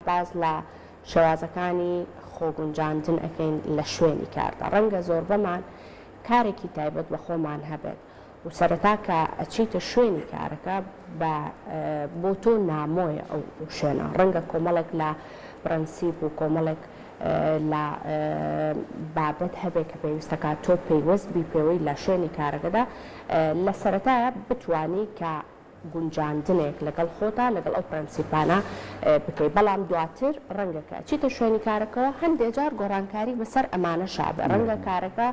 باس لە شێوازەکانی خۆگونجاندن ئەکەین لە شوێنی کاردا. ڕەنگە زۆربەمان کارێکی تایبەت بە خۆمان هەبێت و سەرەتا کە ئەچیتە شوێنی کارەکە بە بۆ تۆ نامۆیە ئەو شوێنە ڕەنگە کۆمەڵێک لە پرەنسیپ و کۆمەڵێک لە بابەت هەبێ کە پێویستەکە تۆ پەیوەست بی پێوەی لە شوێنی کارەکەدا لە سەرەتایە بتانی کە گونجاندنێک لەگەڵ خۆتا لەگەڵ ئەو پرەنسیپانە بکەی بەڵام دواتر ڕەنگە کە ئەچیتە شوێنی کارەکەوە هەندێ جار گۆڕانکاری بەسەر ئەمانەشا بێ ڕەنگە کارەکە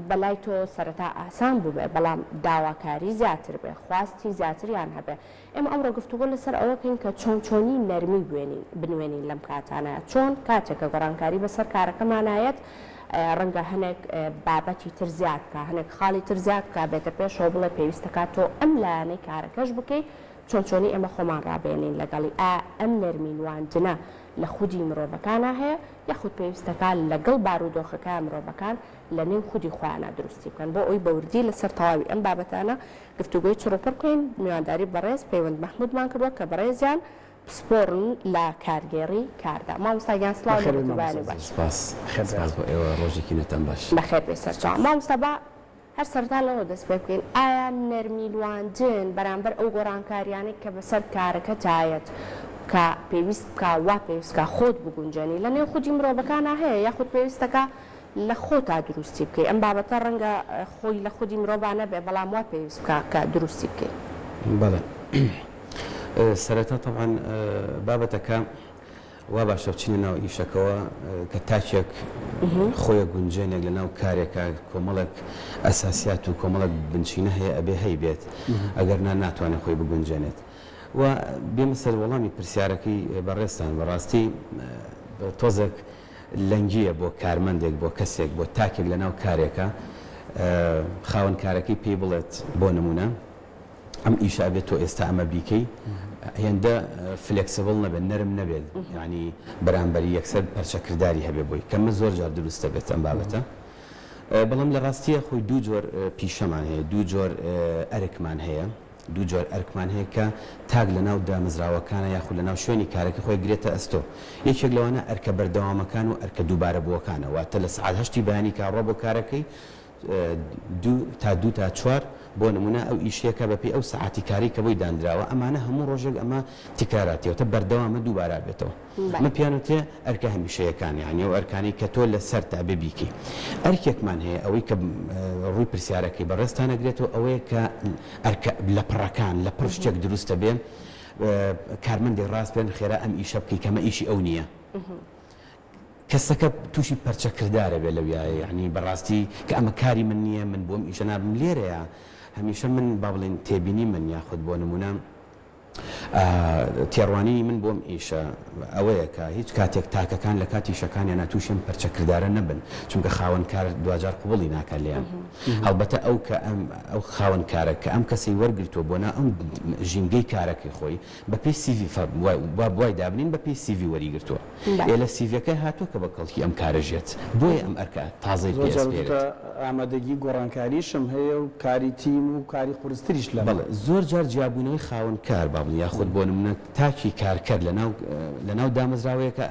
بەلای تۆ سەرەتا ئاسان بووبێ بەڵام داواکاری زیاتر بێ خواستی زیاتریان هەبێ ئێمە ئەمڕۆ گفتوگۆ لەسەر ئەوە کەین کە چۆن چۆنی نەرمی بوێنین بنوێنین لەم کاتانە چۆن کاتێک کە گۆڕانکاری بەسەر کارەکەمانایەت ڕەنگە هەنێک بابەتی تر زیاد بکا، هەنێک خاڵی تر زیاد بکا، بێتە پێشەوە بڵێ پێویستەکا تۆ ئەم لایەنەی کارەکەش بکەی، چۆن چۆنی ئێمە خۆمان ڕابێنین لەگەڵی، ئایا ئەم نەرمی نواندنە لە خودی مرۆڤەکانا هەیە، یاخود پێویستەکا لەگەڵ بارودۆخەکە مرۆڤەکان لە نێو خودی خۆیانا دروستی بکەن، بۆ ئەوەی بە وردی لەسەر تەواوی ئەم بابەتانە گفتوگۆی چڕوپڕ بکەین، میوانداری بەڕێز پەیوەند مەحمودمان کردووە کە بەڕێزیان پسپۆڕن لە کارگێڕی کاردا. مامۆستا گیان سڵاو لێ بەخێربێی بێت و مامۆستا بەیانی زۆر باش. سپاس بەخێربێت. سپاس بۆ ئێوە ڕۆژێکی نوێتان باش. بەخێر بێی سەرچاوە. مامۆستا با هەر سەرەتا لەوە دەست پێ بکەین ئایا نەرمی نواندن بەرامبەر ئەو گۆڕانکاریانەی کە بەسەر کارەکەتایەت کە پێویست بکا وا پێویست بکا خۆت بگونجێنی لە نێو خودی مرۆڤەکانا هەیە یاخود پێویستەکا لە خۆتا دروستی بکەی ئەم بابەتە ڕەنگە خۆی لە خودی مرۆڤا نەبێ بەڵام وا پێویست بکا کە دروستی بکەی. بەڵێ سەرەتا تەبعەن بابەتەکە وا باشە بچینە ناو ئیشەکەوە کە تاکێک خۆیە گونجێنێک لە ناو کارێکە کۆمەڵێک ئەساسیات و کۆمەڵێک بنچینە هەیە ئەبێ هەیبێت ئەگەر نا ناتوانێت خۆی بگونجێنێت و بێمە سەر وەڵامی پرسیارەکەی بەڕێزتان بەڕاستی تۆزێک لەنگییە بۆ کارمەندێک بۆ کەسێک بۆ تاکێک لە ناو کارێکە خاوەن کارەکەی پێی بڵێت بۆ نمونە ئەم ئیشە ئەبێت تۆ ئێستا ئەمە بیکەی هێندە flexible نەبێت نەرم نەبێت یعنی بەرامبەری یەکسەر پەرچەکرداری هەبێ بۆی کەمە زۆر جار دروستە بێت ئەم بابەتە بەڵام لە ڕاستیە خۆی دوو جۆر پیشەمان هەیە دوو جۆر ئەرکمان هەیە دوو جۆر ئەرکمان هەیە کە تاک لە ناو دامەزراوەکانە یاخود لە ناو شوێنی کارەکەی خۆی گرێتە ئەستۆ. یەکێک لەوانە ئەرکە بەردەوامەکان و ئەرکە دووبارەبووەکانە، واتە لە سەعات هەشتی بەیانی کە ئەڕوا بۆ کارەکەی دوو تا دوو تا چوار بۆ نموونە ئەو ئیشەیە کە بەپێی ئەو سەعاتی کارەی کە بۆی داندراوە ئەمانە هەموو ڕۆژێک ئەمە تکراراتیە واتە بەردەوامە دووبارە ئەبێتەوە. ئەمە پێیان وترێ ئەرکە هەمیشەیەکان یانی ئەو ئەرکانەی کە تۆ لەسەرتە ئەبێ بیکەی. ئەرکێکمان هەیە ئەوەی کە ڕووی پرسیارەکەی بەڕێزتان ئەگرێتەوە ئەوەیە کە ئەرکە لەپڕەکان لەپڕ شتێک دروست ئەبێ کارمەندێک ڕاست بێن خێرا ئەم ئیشە بکەی کە ئەمە ئیشی ئەو نییە. کەسەکە تووشی پەرچەکردار ئەبێ لەویایە یانی بەڕاستی کە ئەمە کاری من نییە من بۆ ئەم ئیشە نابم لێرەیە هەمیشە من با بڵێین تێبینی من یاخود بۆ نموونە تێڕوانینی من بۆ ئەم ئیشە ئەوەیە کە هیچ کاتێک تاکەکان لە کاتی ئیشەکانیانا تووشی ئەم پەرچەکردارە نەبن، چونکە خاوەن کار دواجار قبوڵی ناکات لێیان. هەڵبەتە ئەو کە ئەم ئەو خاوەن کارە کە ئەم کەسەی وەرگرتووە بۆ ناو ئەم ژینگەی کارەکەی خۆی بە پێی سیڤی با وای دابنین بە پێی سیڤی وەریگرتووە. ئێ لە سیڤیەکەی هاتووە کە بە کەڵکی ئەم کارە ژێت بۆیە ئەم ئەرکە تازەی زۆر پێ جار ئەسپێرێت. وتوتە ئامادەگی گۆڕانکاریشم هەیە و کاری تیم و کاری قورستریش لەمە. بەڵێ زۆر جار جیابوونەوەی خاوەن کار با بڵێین یاخود بۆ نموونە تاکی کارکەر لە ناو لە ناو دامەزراوەیەکە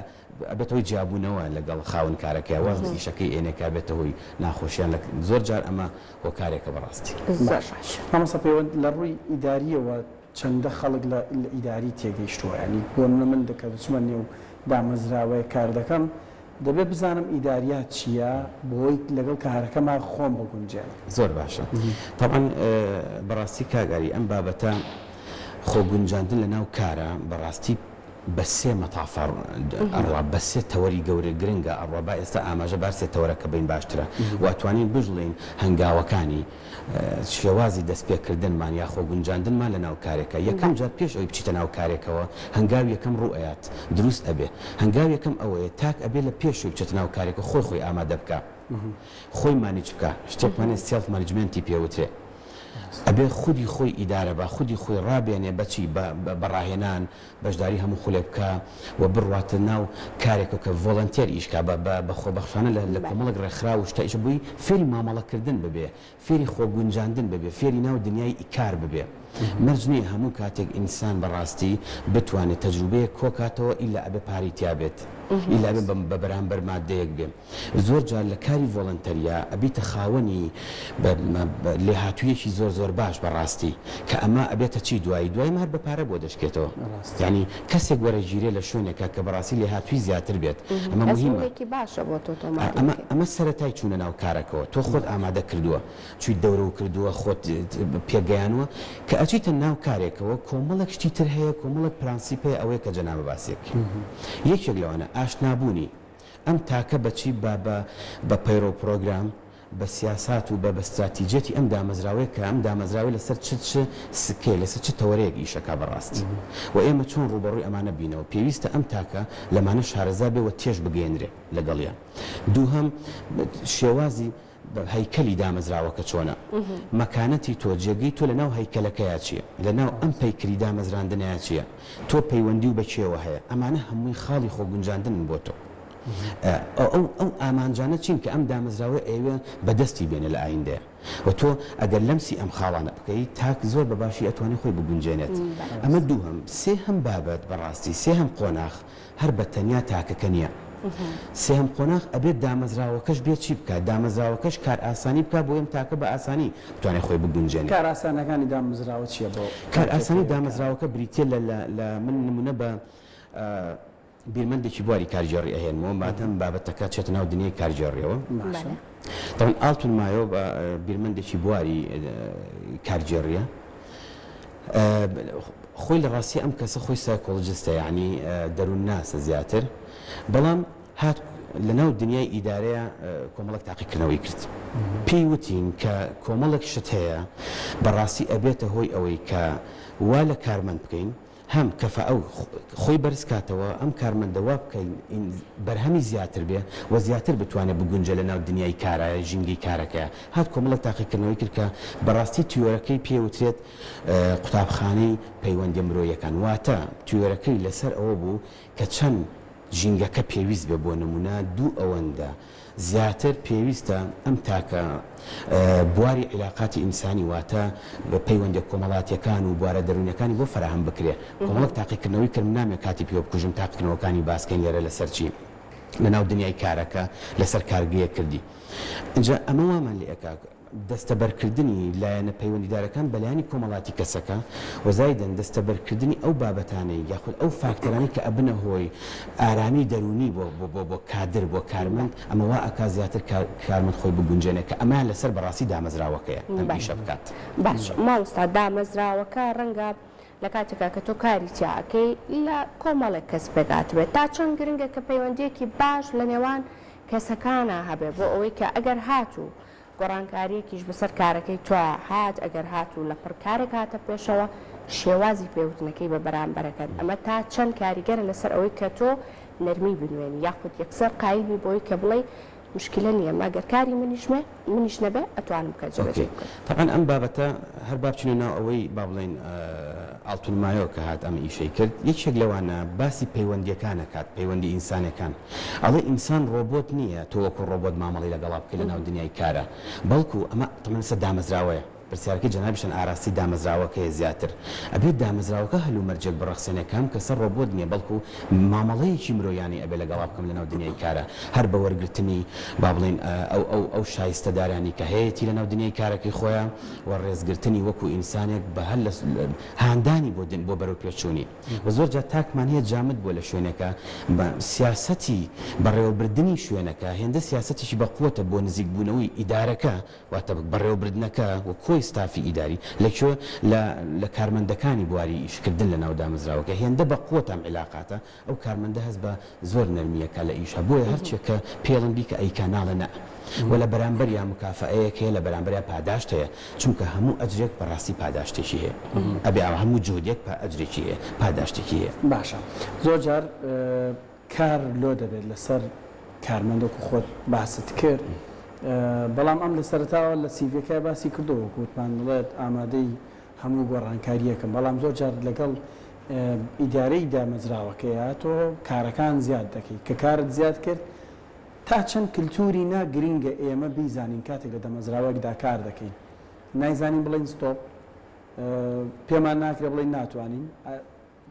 ئەبێتە هۆی جیابوونەوە لەگەڵ خاوەن کارەکەیا واز لە ئیشەکەی ئێنێ کە ئەبێتە هۆی ناخۆشیان لە زۆر جار ئەمە هۆکارێکە بەڕاستی. زۆر باش باش. مامۆستا پەیوەند لە ڕووی ئیداریەوە چەندە خەڵک لە ئیداری تێگەیشتووە یانی بۆ نمونە من کە دەچمە نێو دامەزراوەیەک کار دەکەم دەبێت بزانم ئیداریات چییە بۆی لەگەڵ کارەکەما خۆم بگونجێنم. زۆر باشە تەبعەن بەڕاستی کاک ئاری ئەم بابەتە خۆ گونجاندن لە ناو کارا بەڕاستی بە سێ مەتافە ئەڕوا بە سێ تەوەری گەورە گرنگە ئەڕوا با ئێستا ئاماژە بار سێ تەوەرەکە بەین باشترە و ئەتوانین بشڵێین هەنگاوەکانی شێوازی دەستپێکردنمان یا خۆگونجاندنمان لە ناو کارێکا یەکەم جار پێش ئەوەی بچیتە ناو کارێکەوە هەنگاوی یەکەم ڕوو ئەیات دروست ئەبێ هەنگاوی یەکەم ئەوەیە تاک ئەبێ لە پێش ئەوەی بچێتە ناو کارێکەوە خۆی خۆی ئامادە بکا خۆی manage بکا شتێکمان هەیە self management ی پێ وترێ ئەبێ خودی خۆی ئیدارە با خودی خۆی ڕابێنێ بەچی بە بە ڕاهێنان بەشداری هەموو خولێک بکا و بڕواتە ناو کارێکەوە کە volunteer ئیش کا بە بە بە خۆبەخشانە لە لە کۆمەڵێک ڕێکخراو و شتە ئیش بووی فێری مامەڵە کردن ببێ فێری خۆ گونجاندن ببێ فێری ناو دنیای کار ببێ. مەرج نییە هەموو کاتێک ئینسان بەڕاستی بتوانێت تەجروبەیەک کۆکاتەوە ئیلا ئەبێ پارەی تیا بێت ئیلا ئەبێ بە بەرامبەر مادەیەک بێ. زۆر جار لە کاری ڤۆڵەنتەریا ئەبیتە خاوەنی لێهاتوویەکی زۆر زۆر باش بە ڕاستی کە ئەمە ئەبێتە چی دوایی دوایی ئەمە هەر بە پارە بۆ دەشکێتەوە یانی کەسێک وەرەگیرێ لە شوێنێکا کە بەڕاستی لێهاتووی زیاتر بێت ئەمە موهیمە ئەزموونێکی باشە بۆ تۆ تۆماری ئەمە بکەی. ئەمە سەرەتای چوونە ناو کارەکەوە تۆ خۆت ئامادە کردووە چوویت دەورەو کردووە خۆت پێگەیانووە کە ئەچیتە ناو کارێکەوە کۆمەڵێک شتی تر هەیە کۆمەڵێک پرانسیپ هەیە ئەوەیە کە جەنابە باسی ئەکەی یەکێک لەوانە ئاشنابوونی ئەم تاکە بە چی بە بە بە پەیڕەو پڕۆگرام، بە سیاسات و بە بە ستراتیجیەتی ئەم دامەزراوەیە کە ئەم دامەزراوەیە لەسەر چ چ سکەیە، لەسەر چ تەوەرەیەک ئیش ئەکا بە ڕاستی و ئێمە چۆن ڕووبەڕووی ئەمانە بینەوە پێویستە ئەم تاکە لەمانە شارەزا بێ و تێش بگەیەنرێ لەگەڵیا. دووهەم، شێوازی. هەیکەلی دامەزراوەکە چۆنە؟ مەکانەتی تۆ، جێگەی تۆ لەناو هەیکەلەکەیا چییە؟ لەناو ئەم پەیکری دامەزراندنەیا چییە؟ تۆ پەیوەندیو بە کێوە هەیە؟ ئەمانە هەمووی خاڵی خۆگونجاندنن بۆ تۆ. ئەو ئەو ئامانجانە چین کە ئەم دامەزراوەیە ئەیەوێ بەدەستی بێنێ لە ئایندەیا؟ و تۆ ئەگەر لەمسی ئەم خاڵانە بکەی، تاک زۆر بە باشی ئەتوانێ خۆی بگونجێنێت. ئەمە دووهەم. سێهەم بابەت، بەڕاستی سێهەم قۆناغ، هەر بە تەنیا تاکەکە نییە. سێهەم قۆناغ ئەبێت دامەزراوەکەش بێت چی بکات؟ دامەزراوەکەش کارئاسانی بکات بۆ ئەم تاکە بە ئاسانی بتوانێت خۆی بگونجێنێت. کارئاسانەکانی دامەزراوە چییە بۆ کارئاسانی دامەزراوەکە بریتییە لە لە لە من نموونە بە بیرمەندێکی بواری کارگێڕی ئەهێنمەوە مادام بابەتەکە چێتە ناو دنیای کارگێڕیەوە. باشە. تەبعەن ئاڵتون مایۆ بیرمەندێکی بواری کارگێڕیە. خۆی لە ڕاستی ئەم کەسە خۆی سایکۆلۆجستە یانی دەروونناسە زیاتر بەڵام هات لە ناو دنیای ئیدارەیە کۆمەڵێک تاقیکردنەوەی کرد پێی وتین کە کۆمەڵێک شت هەیە بەڕاستی ئەبێتە هۆی ئەوەی کە وا لە کارمەند بکەین هەم کەفائە و خۆی بەرز کاتەوە، ئەم کارمەندە وا بکەین بەرهەمی زیاتر بێ و زیاتر بتوانێ بگونجێ لە ناو دنیای کارا ژینگەی کارەکەیا. هات کۆمەڵێک تاقیکردنەوەی کرد کە بەڕاستی تیۆرەکەی پێ وترێت قوتابخانەی پەیوەندیە مرۆیەکان واتە تیۆرەکەی لەسەر ئەوە بوو کە چەند ژینگەکە پێویست بێ بۆ نمونە دوو ئەوەندە زیاتر پێویستە ئەم تاکە بواری عیلاقاتی ئینسانی واتە پەیوەندیە کۆمەڵاتیەکان و بوارە دەرونیەکانی بۆ فەراهەم بکرێ کۆمەڵێک تاقیکردنەوەی کرد من نامەوێ کاتی پێوە بکوژم تاقیکردنەوەکانی باس کەین لێرە لەسەر چی لەناو دنیای کارەکە لەسەر کارگەیەک کردی ئینجا ئەمە وامان لێ ئەکا دەستەبەرکردنی لایەنە پەیوەندیدارەکان بە لایەنی کۆمەڵاتی کەسەکە و زایدەن دەستەبەرکردنی ئەو بابەتانەی یاخود ئەو فاکتەرانەی کە ئەبنە هۆی ئارامی دەروونی بۆ بۆ بۆ کادر بۆ کارمەند ئەمە وا ئەکا زیاتر کارمەند خۆی بگونجێنێ کە ئەمەیان لەسەر بەڕاستی دامەزراوەکەیە ئەم ئیشە بکات. باش مامۆستا دامەزراوەکە ڕەنگە لە کاتێکا کە تۆ کاری تیا ئەکەی لە کۆمەڵێک کەس پێکهاتبێت تا چەند گرنگە کە پەیوەندیەکی باش لە نێوان کەسەکانا هەبێ بۆ ئەوەی کە ئەگەر هاتوو گۆڕانکارییەکیش بەسەر کارەکەی تۆ هات، ئەگەر هاتوو لەپڕ کارێک هاتە پێشەوە، شێوازی پێوتنەکەی بە بەرامبەرەکەت، ئەمە تا چەند کاریگەرە لەسەر ئەوەی کە تۆ نەرمی بنوێنی، یاخود یەکسەر قایل بی بەوەی کە بڵێی مشکیلە نییە، مەگەر کاری منیش مێ منیش نەبێ ئەتوانم کە جێبەجێی ئۆکەی بکەم. تەبعەن ئەم بابەتە هەر با بچینە ناو ئەوەی با بڵێین ئاڵتون مایۆ کە هات ئەم ئیشەی کرد یەکێک لەوانە باسی پەیوەندییەکان ئەکات پەیوەندی ئینسانەکان ئەڵێ ئینسان ڕۆبۆت نییە تۆ وەکو ڕۆبۆت مامەڵەی لەگەڵا بکەی لەناو دنیای کارا بەڵکو ئەمە تەمەن لەسەر دامەزراوەیە پرسیارەکەی جەنابیشتان ئاراستەی دامەزراوەکەیە زیاتر ئەبێت دامەزراوەکە هەلومەرجێک بڕەخسێنێ کە ئەم کەسە ڕۆبۆت نییە بەڵکو مامەڵەیەکی مرۆیانەی ئەبێ لەگەڵا بکەم لەناو دنیای کارا هەر بە وەرگرتنی با بڵێین ئەو ئەو ئەو شایستەدارانی کە هەیەتی لەناو دنیای کارەکەی خۆیا و ڕێزگرتنی وەکو ئینسانێک بە هەر لە هاندانی بۆ بۆ بەرەوپێشچوونی. وە زۆر جار تاکمان هەیە جامد بووە لە شوێنێکا بە سیاسەتی بەڕێوەبردنی شوێنەکە هێندە سیاسەتێکی بە قوەتە بۆ نزیک بوونەوەی ئیدارەکە واتە بەڕێوەبردنەکە و کۆی ستافی ئیداری لە کوێ لە لە کارمەندەکانی بواری ئیشکردن لە ناو دامەزراوەکە هێندە بە قوەتە ئەم عیلاقاتە ئەو کارمەندە هەست بە زۆر نەرمی ئەکا لە ئیشا بۆیە هەرچێک کە پێڵن بیکە ئەیکا ناڵێ نەء وە لە بەرامبەریا مکافەئەیەک هەیە لە بەرامبەریا پاداشت هەیە چونکە هەموو ئەجرێک بەڕاستی پاداشتێکی هەیە ئەبێ ئاوا هەموو جوهدێک پا ئەجرێکی هەیە پاداشتێکی هەیە. باشە زۆر جار کار لۆ دەبێت لەسەر کارمەند وەکو خۆت باست کرد بەڵام ئەم لە سەرەتاوە لە سیڤیەکەی باسی کردووە وەکو وتمان دەڵێت ئامادەی هەموو گۆڕانکارییەکم، بەڵام زۆر جار لەگەڵ ئیدارەی دامەزراوەکەیا تۆ کارەکان زیاد دەکەی، کە کارت زیاد کرد تا چەند کلتوری نا گرنگە ئێمە بیزانین کاتێک لە دەمەزراوەیەکدا کار دەکەین نایزانین بڵێین ستۆپ. پێمان ناکرێ بڵێین ناتوانین.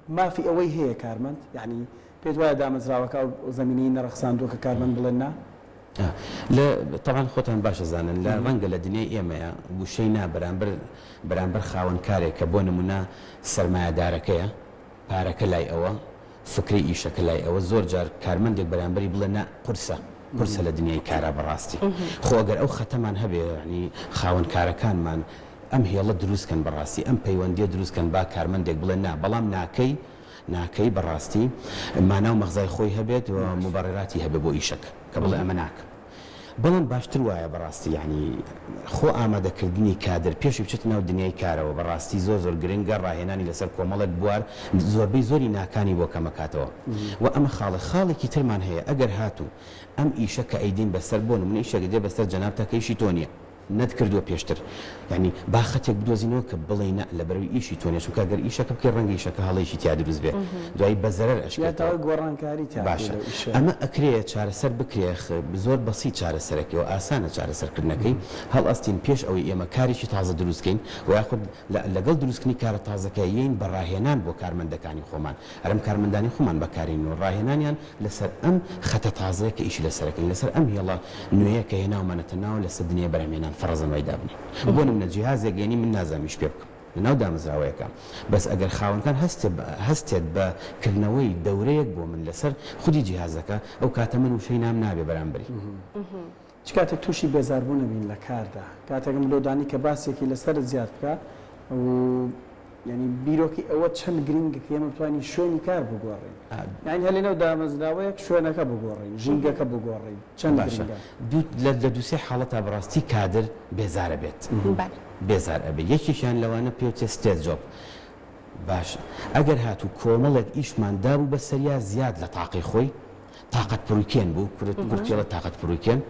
مافی ئەوەی هەیە کارمەند؟ یانی پێت وایە دامەزراوەکە ئەو زەمینەی نەڕەخساندووە کە کارمەند بڵێ نا؟ لە تەبعەن خۆتان باش ئەزانن لە ڕەنگە لە دنیای ئێمەیا وشەی نا بەرامبەر بەرامبەر خاوەن کارێک کە بۆ نموونە سەرمایەدارەکەیە پارەکە لای ئەوە فکرەی ئیشەکە لای ئەوە زۆر جار کارمەندێک بەرامبەری بڵێ نا قورسە قورسە لە دنیای کارا بەڕاستی خۆ ئەگەر ئەو خەتەمان هەبێ یانی خاوەن کارەکانمان ئەم هێڵە دروست کەن بەڕاستی ئەم پەیوەندیە دروست کەن با کارمەندێک بڵێ نا بەڵام ناکەی ناکەی بەڕاستی مانا و مەغزای خۆی هەبێت و موبەڕیراتی هەبێ بۆ ئیشەکە کە بڵێ ئەمە ناکەم بەڵام باشتر وایە بەڕاستی یانی خۆ ئامادەکردنی کادر پێشی بچێتە ناو دنیای کارەوە بەڕاستی زۆر زۆر گرنگە ڕاهێنانی لەسەر کۆمەڵێک بوار زۆربەی زۆری ناکانی بۆ کەمەکاتەوە و ئەمە خاڵێک خاڵێکی ترمان هەیە ئەگەر هاتوو ئەم ئیشە کە ئەیدین بەسەر بۆ نمونە ئیشێک دێ بەسەر جەنابتا کە ئیشی تۆ نیە نەتکردووە پێشتر یانی با خەتێک بدۆزینەوە کە بڵێی نا لەبەرئەوەی ئیشی تۆ نیە چونکە گەر ئیشەکە بکەی ڕەنگە ئیشەکە هەڵەیەکی تیا دروست بێ دوایی بە زەرەر یا ئەشکێتەوە داوای گۆڕانکاری تیا بکەی باشە لەو ئیشە. ئەمە ئەکرێ چارەسەر بکرێ زۆر بەسیت چارەسەرەکەی و ئاسانە چارەسەرکردنەکەی هەڵئەستین پێش ئەوەی ئێمە کارێکی تازە دروست کەین و یاخود لەگەڵ دروستکردنی کارە تازەکە یەین بە ڕاهێنان بۆ کارمەندەکانی خۆمان هەر ئەم کارمەندانی خۆمان بەکارێنین و ڕاهێنانیان لەسەر ئەم خەتە تازەیە کە ئیشی لەسەر ئەکەین، لەسەر ئەم هێڵە نوێیە کە هێناومانەتە ناوە لەسەر دنیای بەرهەمهێنان فەڕزەن وای دابنێین. بۆ نمونە جیهازێک یەنی من نازانم ئیش پێ بکەم لەناو دامەزراوەیەکا بەس ئەگەر خاوەنکار هەستێ هەستێت بە کردنەوەی دەورەیەک بۆ من لەسەر خودی جیهازەکە ئەو کاتە من وشەی نام نابێ بەرامبەری. چ کاتێک تووشی بێزاربوون ئەبین لە کاردا؟ کاتێک ئەم لۆدانی کە باسێکی لەسەرت زیاد بکا و یانی بیرۆکەی ئەوە چەند گرنگە کە ئێمە بتوانین شوێنی کار بگۆڕین یانی هەر لەنێو دامەزراوەیەک شوێنەکە بگۆڕین ژینگەکە بگۆڕین چەند باشە گرنگە؟ دوو لە لە دووسێ حاڵەتا بەڕاستی کادر بێزار ئەبێت بەلێ. بێزار ئەبێت یەکێکیان لەوانە پێوترێ stress job باشە ئەگەر هاتوو کۆمەڵێک ئیشمان دابوو بەسەریا زیاد لە تاقەی خۆی تاقەت پڕوکێن بوو کورت کورتیڵە تاقەت پڕوکێن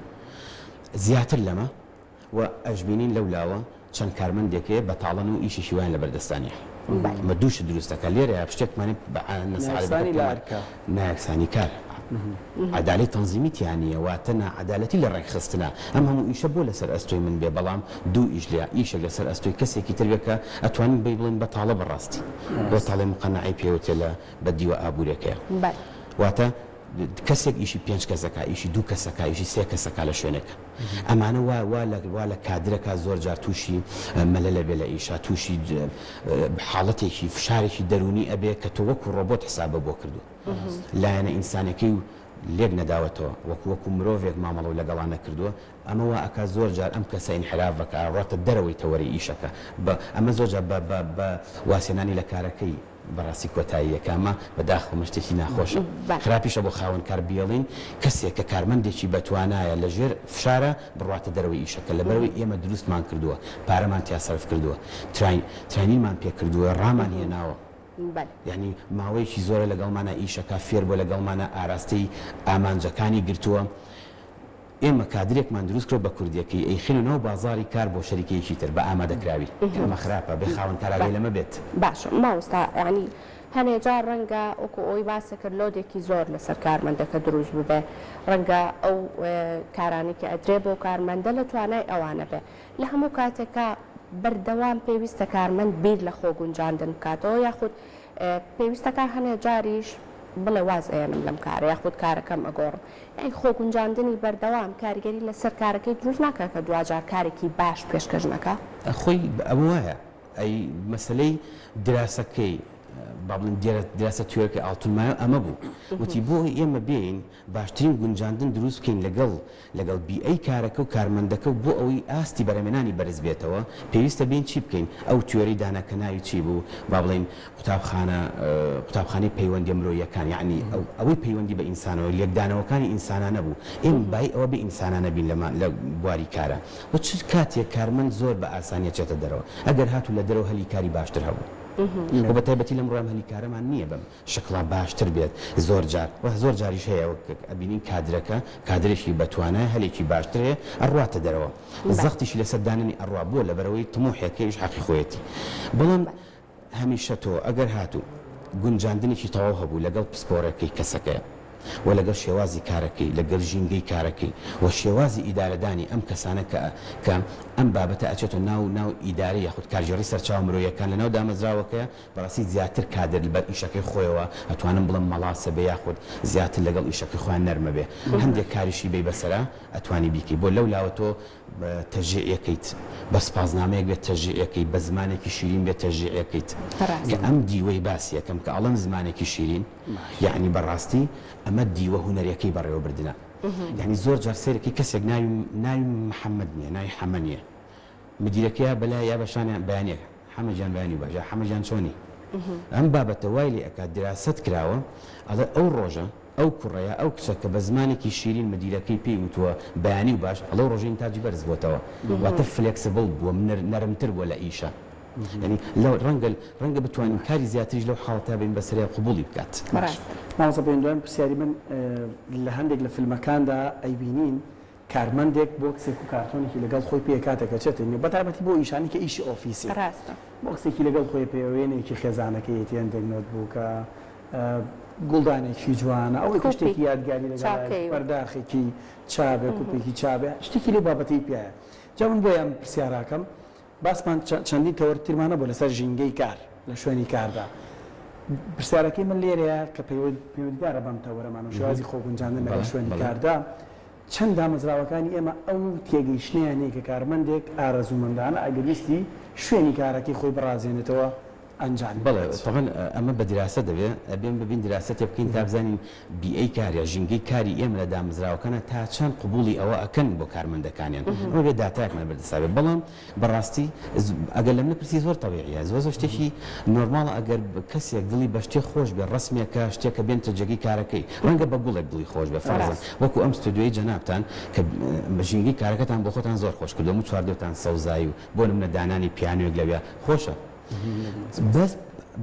زیاتر لەمە و ئەشبینین لەو لاوە چەند کارمەندێک هەیە بەتاڵن و ئیشێکی وایان لەبەر دەستا نیە ئەمە دوو شت دروست دەکات لێرەیا شتێکمان نایەکسانی لە ئەرکە. نایەکسانی کار عەدالەی تەنزیمی تیا نیە واتە ناعەدالەتی لە ڕێکخستنە ئەم هەموو ئیشە بۆ لەسەر ئەستۆی من بێ بەڵام دوو ئیش لە ئیشێک لەسەر ئەستۆی کەسێکی تر بێ کە ئەتوانین بێی بڵێین بەتاڵە بەڕاستی بەتاڵەی مقەنەعەی پێوتێ لە بە دیوە ئابوورێکەیە واتە کەسێک ئیشی پێنج کەس ئەکا، ئیشی دوو کەس ئەکا، ئیشی سێ کەس ئەکا لە شوێنێک. ئەمانە وا وا لە وا لە کادرەکا زۆر جار تووشی مەلەل ئەبێ لە ئیشا، تووشی حاڵەتێکی فشارێکی دەروونی ئەبێ کە تۆ وەکوو ڕۆبۆت حسابە بۆ کردووە. لایەنە ئینسانیەکەی و لێک نەداوەتەوە، وەکوو وەکوو مرۆڤێک مامەڵەو لەگەڵا نەکردووە، ئەمە وا ئەکا زۆر جار ئەم کەسە ئینحراف ئەکا، ڕۆتە دەرەوەی تەوەرەی ئیشەکە. بە ئەمە زۆر جار بە بە بە وازهێنانی لە کارەکەی. بەڕاستی کۆتاییەکە ئەمە بەداخەوە ئەمە شتێکی ناخۆشە خراپیشە بۆ خاوەن کار بیەڵین کەسێک کە کارمەندێکی بەتوانایە لە ژێر فشارە بڕواتە دەرەوەی ئیشەکە لەبەرئەوەی ئێمە دروستمان کردووە پارەمان تیا سەرف کردووە train training مان پێ کردووە ڕامان هێناوە یانی ماوەیەکی زۆرە لەگەڵمانە ئیشەکە فێر بووە لەگەڵمانە ئاراستەی ئامانجەکانی گرتووە. ئێمە کادرێکمان دروست کردوە بە کوردیەکەی ئەیخەینە ناو بازاڕی کار بۆ شەریکەیەکی تر بە ئامادەکراوی کە ئەمە خراپە بێ خاوەن کار ئاگای لەمە بێت. باشە مامۆستا یانی هەنێ جار ڕەنگە وەکو ئەوەی باست کرد load ێکی زۆر لەسەر کارمەندەکە دروست ببێ ڕەنگە ئەو کارانەی کە ئەدرێ بەو کارمەندە لە توانای ئەوانە بێ لە هەموو کاتێکا بەردەوام پێویستە کارمەند بیر لە خۆ گونجاندن بکاتەوە یاخود پێویستەکا هەنێ جاریش بڵێ واز ئەیەنم لەم کارە یاخود کارەکەم ئەگۆڕم یانی خۆگونجاندنی بەردەوام کاریگەری لەسەر کارەکەی دروست ناکا کە دواجار کارێکی باش پێشکەش نەکا؟ خۆی ئەوە وایە ئەی مەسەلەی دراسەکەی با بڵێین دراسە تیۆرەکەی ئاڵتون مایۆ ئەمە بوو وتی بۆ ئەوەی ئێمە بێین باشترین گونجاندن دروست بکەین لەگەڵ لەگەڵ بیئەی کارەکە و کارمەندەکە و بۆ ئەوەی ئاستی بەرهەمێنانی بەرز بێتەوە پێویستە بێین چی بکەین؟ ئەو تیۆرەی دانا کە ناوی چی بوو؟ با بڵێین قوتابخانە قوتابخانەی پەیوەندیە مرۆییەکان یەعنی ئەوەی پەیوەندی بە ئینسانەوە لێکدانەوەکانی ئینسانانە بوو ئێمە بای ئەوە بێ ئینسانانە بین لە لە بواری کارا و چ کاتێک کارمەند زۆر بە ئاسانی ئەچێتە دەرەوە ئەگەر هاتوو لە دەرەوە هەلی کاری باشتر هەبوو و بە تایبەتی لەم ڕۆیام هەلی کارەمان نییە بەم شکڵە باشتر بێت زۆر جار وە زۆر جاریش هەیە وەک ئەبینین کادرەکە کادرێکی بەتوانایە هەلێکی باشتر هەیە ئەڕواتە دەرەوە زەختیشی لەسەر دانەنی ئەڕوا بۆ لەبەرئەوەی تموحێکەیش حەقی خۆیەتی بەڵام هەمیشە تۆ ئەگەر هاتوو گونجاندنێکی تەواو هەبوو لەگەڵ پسپۆرەکەی کەسەکەیە. و لەگەڵ شێوازی کارەکەی، لەگەل ژینگەی کارەکەی و شێوازی ئیدارەدانی ئەم کەسانە کە کە ئەم بابەتە ئەچێتە ناو ناو ئیدارە یاخود کارگێڕی سەرچاوە مرۆیەکان لەناو دامەزراوەکەیا بەڕاستی زیاتر کادر بە ئیشەکەی خۆیەوە ئەتوانم بڵێم مەڵاسە بێ یاخود زیاتر لەگەڵ ئیشەکەی خۆیان نەرمە بێ هەندێک کاریشی بێی بەسەرا ئەتوانی بیکەی بۆ لەو لاوە تۆ تەشجیعیەکەیت بە سپاسنامەیەک بێت تەشجیعیەکەیت بە زمانێکی شیرین بێت تەشجیعیەکەیت کە ئەم دیوەی باسی ئەکەم کە ئەڵێم زمانێکی شیرین یەعنی بەڕاستی ئەمە دیوە هونەریەکەی بەڕێوەبردنە یەعنی زۆر جار سەیرەکەی کەسێک ناوی ناوی محەمەد نیە ناوی حەمە نیە مدیرەکەیا بەلای یا بەشانیان بەیانیەک حەمە گیان بەیانی باش یا حەمە گیان چۆنی ئەم بابەتە وای لێ ئەکات دیراسەت کراوە ئەڵێ ئەو ڕۆژە ئەو کوڕە یا ئەو کچە کە بە زمانێکی شیرین مدیرەکەی پێی وتووە بەیانی و باش ئەڵێ ئەو ڕۆژە ئینتاجی بەرز بۆتەوە واتە flexible بووە نەرمتر بووە لە ئیشە یانی لە ڕەنگە ڕەنگە بتوانین کاری زیاتریش لەو حاڵەتە بین بەسەریا قبوڵی بکات. ڕاستە. مامۆستا پەیوەند دواین پرسیاری من لە هەندێک لە فیلمەکاندا ئەیبینین کارمەندێک بۆکسێک و کارتۆنێکی لەگەڵ خۆی پێیە کاتێک ئەچێتە نێو بەتایبەتی بۆ ئیشانی کە ئیشی ئۆفیسی ڕاستە. بۆکسێکی لەگەڵ خۆی پێیە وێنەیەکی خێزانەکەیەتی هەندێک notebook ە گوڵدانێکی جوانە ئەوەی کە شتێکی کوپی یادگاری لەگەڵایەتی چاکەی و. پەرداخێکی چا بێ کوپێکی چا بێ شتێکی لەو بابەتەی پێیە جا من بۆیە ئەم پرسیارە ئەکەم باسمان چەندین تەوەر ترمان هەبوو لەسەر ژینگەی کار لە شوێنی کاردا. پرسیارەکەی من لێرەیە کە پەیوەندیدارە بەم تەوەرەمان و شێوازی خۆگونجاندن لەگەڵ شوێنی کاردا، چەند دامەزراوەکانی ئێمە ئەو تێگەیشتنەیان هەیە کە کارمەندێک ئارەزوومەندانە ئەگەر ویستی شوێنی کارەکەی خۆی بڕازێنێتەوە ئەنجامی بەڵێ بدات؟ تەبعەن ئەمە بە دیراسە دەبێ، ئەبێ ببین دیراسەتێ بکەین تا بزانین بیئەی کار یا ژینگەی کاری ئێمە لە دامەزراوەکانا تا چەند قبوڵی ئەوە ئەکەن بۆ کارمەندەکانیان ئەمە بێ داتایەکمان بەردەستا بێ بەڵام بەڕاستی ئەگەر لە منە پرسی زۆر تەبیعیە زۆر زۆر شتێکی نۆرماڵە ئەگەر کەسێک دڵی بە شتێک خۆش بێ ڕەسمێکە شتێکە بێنتە جێگەی کارەکەی ڕەنگە بە گوڵێک دڵی خۆش بێ فەرزەن وەکو ئەم ستۆدیۆی جەنابتان کە ژینگەی کارەکەتان بۆ خۆتان زۆر خۆش کردووە هەموو چواردەورتان سەوزایی و بۆ نمونە دانانی پیانۆیەک لەویا خۆشە بەس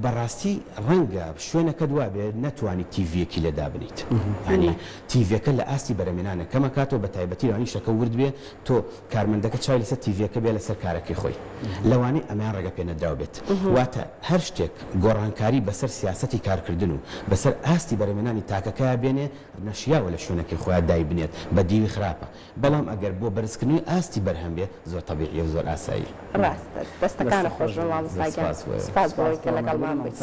بەڕاستی ڕەنگە شوێنەکەت وابێ نەتوانی تیڤیەکی لێ دابنیت یانی تیڤیەکە لە ئاستی بەرەمێنانە کەمە کاتەوە بە تایبەتی لەوانەیە شتەکە ورد بێ تۆ کارمەندەکە چاوی لەسەر تیڤیەکە بێ لەسەر کارەکەی خۆی لەوانەیە ئەمەیان ڕێگە پێ نەدراو بێت واتە هەر شتێک گۆڕانکاری بەسەر سیاسەتی کارکردن و بەسەر ئاستی بەرەمێنانی تاکەکەیا بێنێ نەشیاوە لە شوێنەکەی خۆیا دایبنێت بە دیوی خراپە بەڵام ئەگەر بۆ بەرزکردنەوەی ئاستی بەرهەم بێ زۆر تەبیعیە و زۆر ئاساییە. ڕاستە دەستەکانت خۆش بێ مامۆستا گیان سوپاس بۆ ئەوەی کە لەگەڵمان بوویت.